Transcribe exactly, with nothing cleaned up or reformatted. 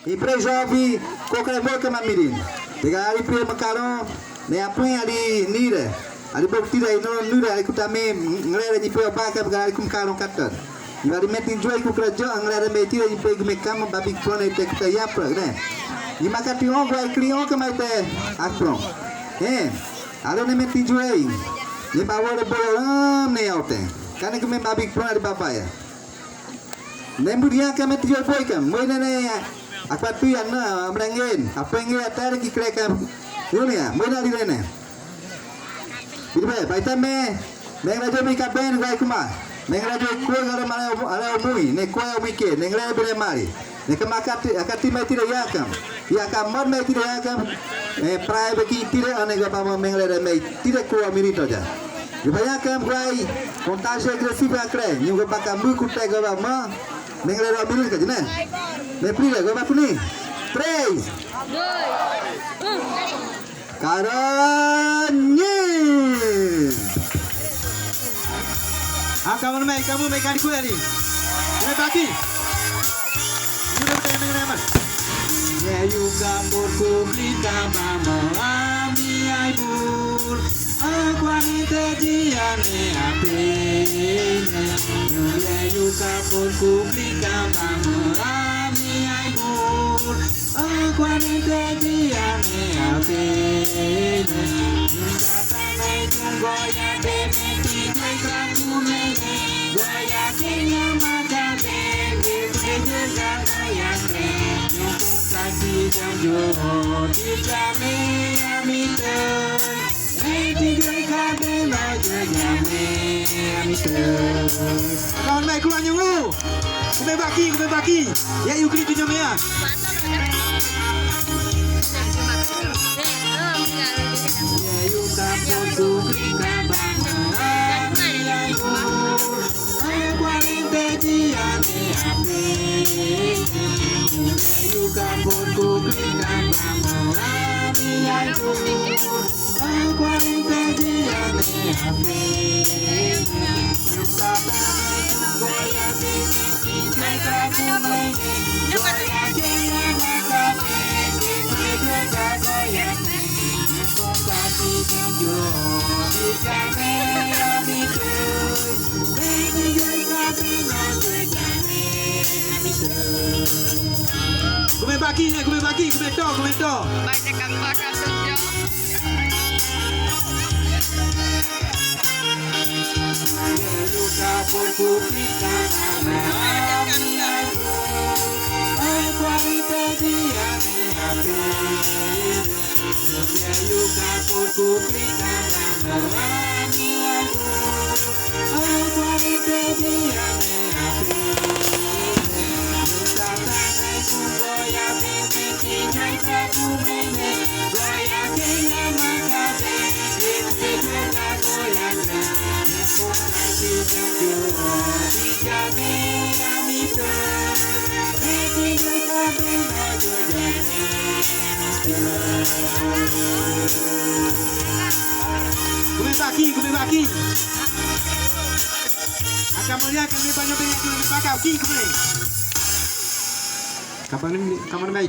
I pre joven, ko kere mo ke mamirin. Dega ali pre makaron, ne apuin ali nire. Ali bok tire ino nire, ali kutami ngrere ni pre obaka, bega ali kum karon katan. I ali metin juai ku kere jo, ngrere me tire, i pre gume kama, babik prone te kuta yapra, ne. I makati ongo, ai kri ongo mai te, akpron. Eh, ale ne metin juai. Ne bawole bolo lam ne yaute. Kane gume babik prone ali babaya. Ne muria ka me trio boy ka, moy ne ne, akua tuya na, amrengen, apenge atare ki kreka, yun ya, moy na lirene. Bidi be, baita me, meng rajo mi ka ben, gai kuma, meng rajo kua gare mare, are omui, ne kua omui ke, ne ngre bire mari, ne ka makati, akati me tire yakam. Ia ka mot me tire yakam, eh, prai beki tire ane gaba mo menglere me tire kua mirito ja. Gaba yakam guai, contagem agresivo akre, nyu gaba ka muku te gaba ma, menglere mirin ka jene. Me prire gaba kuni. Três. Karanyi. Aka manu mai, kamu mai kadi kuya ni. Mai baki. Udah, udah, mai, mai, mai. Ye yuka porku klika bama ami ai bur. Akua ni te dia ne apene. Ye yuka porku klika bama ami ai bur. Akua ni te dia ne apene. Nunca tanai tungo ya bebe ti kai kraku mene. Goya kenya mata bebe ti juga goya kenya. Nyuku kasi janjo di kami amite. Eti gai kabe lo juga me amite. Kawan mai kurang nyungu. Kumebaki, kumebaki. Ya, yuk, kini pinjam ya. Kumebaki, kumebaki, kumeto, kumeto. Kumebaki, kumebaki. Aka melihat kami banyak-banyak kumebaki, kumebaki. Kapan, kapan mai?